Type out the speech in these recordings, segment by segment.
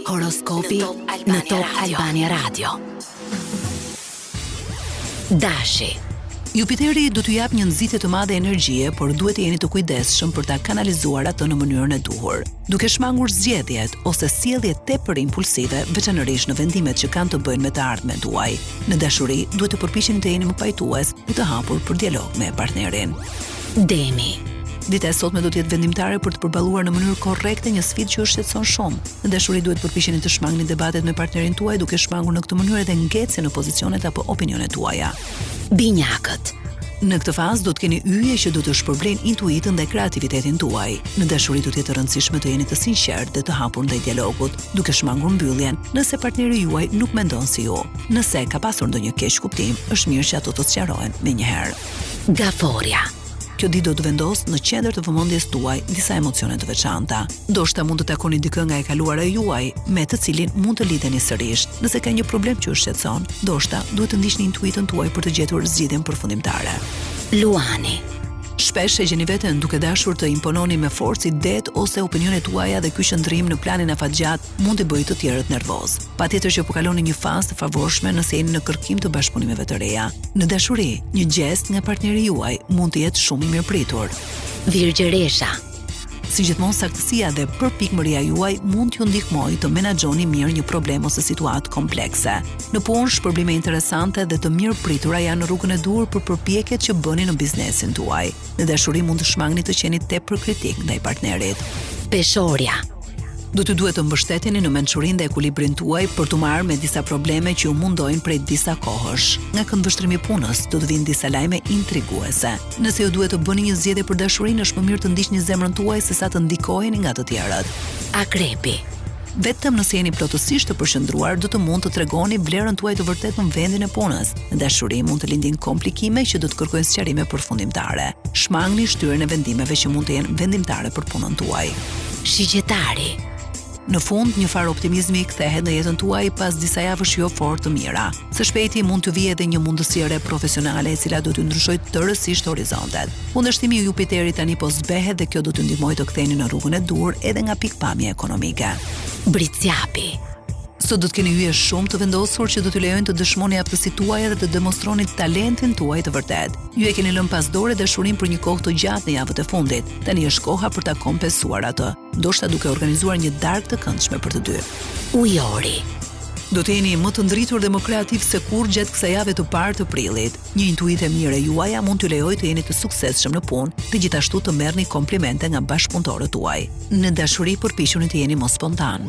Horoskopi në Top Albania Radio. Dashi. Jupiteri do t'ju japë një nxitje të madhe energjie, por duhet të jeni të kujdesshëm për ta kanalizuar atë në mënyrën e duhur, duke shmangur zgjedhjet ose sjelljet tepër impulsive, veçanërisht në vendimet që kanë të bëjnë me të ardhmen tuaj. Në dashuri, duhet të përpiqeni të jeni më pajtues dhe të hapur për dialog me partnerin. Demi. Dita e sotme do të jetë vendimtare për të përballuar në mënyrë korrekte një sfidë që ju shqetëson shumë. Në dashuri duhet të përpiqeni të shmangni debatet me partnerin tuaj duke shmangur në këtë mënyrë edhe ngecjen në pozicionet apo opinionet tuaja. Binjakët. Në këtë fazë do të keni yje që do të shpërblejnë intuitën dhe kreativitetin tuaj. Në dashuri do të jetë e rëndësishme të jeni të sinqertë dhe të hapur ndaj dialogut, duke shmangur mbylljen, nëse partneri juaj nuk mendon si ju. Nëse ka pasur ndonjë keqkuptim, është mirë që ato të sqarohen menjëherë. Gaforja. Kjo ditë do të vendosë në qendër të vëmendjes tuaj disa emocione të veçanta. Ndoshta mund të takoni dikë nga e kaluara juaj, me të cilin mund të lidheni sërish. Nëse ka një problem që ju shqetëson, ndoshta duhet të ndiqni intuitën tuaj për të gjetur zgjidhjen përfundimtare. Luani. Shpesh e gjeni veten duke dashur të impononi me forcë idetë ose opinionet tuaja dhe ky qëndrim në planin afatgjatë mund t'i bëjë të tjerët nervozë. Patjetër që po kaloni një fazë të favorshme nëse jeni në kërkim të bashkëpunimeve të reja. Në dashuri, një gjest nga partneri juaj mund të jetë shumë i mirëpritur. Virgjëresha. Si gjithmonë saktësia dhe përpikmëria juaj mund t'ju ndihmojë të menaxhoni mirë një problem ose situatë komplekse. Në punë, shpërblime interesante dhe të mirëpritura janë në rrugën e duhur për përpjekjet që bëni në biznesin tuaj. Në dashuri mund të shmangni të qenit tepër kritik ndaj partnerit. Peshorja. Do t'ju duhet të mbështeteni në mençurinë dhe ekuilibrin tuaj për t'u marrë me disa probleme që ju mundojnë prej disa kohësh. Nga këndvështrimi i punës, do të vijnë disa lajme intriguese. Nëse ju duhet të bëni një zgjedhje për dashurinë, është më mirë të ndiqni zemrën tuaj sesa të ndikoheni nga të tjerët. Akrepi. Vetëm nëse jeni plotësisht të përqendruar, do të mund të tregoni vlerën tuaj të vërtetë në vendin e punës. Në dashuri mund të lindin komplikime që do të kërkojnë sqarime përfundimtare. Shmangni shtyrjen e vendimeve që mund të jenë vendimtare për punën tuaj. Shigjetari. Në fund, një farë optimizmi kthehet në jetën tuaj pas disa javësh jo fort të mira. Së shpejti mund t'ju vijë edhe një mundësi e re profesionale e cila do t'ju ndryshojë tërësisht horizontet. Kundërshtimi i Jupiterit tani po zbehet dhe kjo do t'ju ndihmojë të ktheheni në rrugën e duhur edhe nga pikëpamja ekonomike. Bricjapi. Sot do të keni yje shumë të vendosur që do t'ju lejojnë të dëshmoni aftësitë tuaja dhe të demonstroni talentin tuaj të vërtetë. Ju e keni lënë pas dore dashurinë për një kohë të gjatë në javët e fundit. Tani është koha për ta kompensuar atë, ndoshta duke organizuar një darkë të këndshme për të dy. Ujori. Do të jeni më të ndritur dhe më kreativ se kurrë gjatë kësaj jave të parë të prillit. Një intuitë e mirë e juaja mund t'ju lejojë të jeni të suksesshëm në punë dhe gjithashtu të merrni komplimente nga bashkëpunëtorët tuaj. Në dashuri përpiquni të jeni më spontan.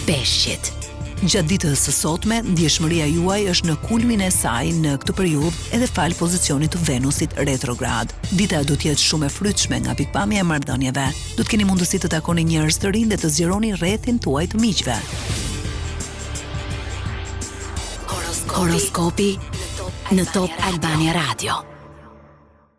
Peshqit. Gjatë ditës së sotme, ndjeshmëria juaj është në kulmin e saj në këtë periudhë edhe falë pozicionit të Venusit retrograd. Dita do të jetë shumë e frytshme nga pikëpamja e marrëdhënieve. Do të keni mundësi të takoni njerëz të rinj dhe të zgjeroni rrethin tuaj të miqve. Horoskopi në Top Albania Radio.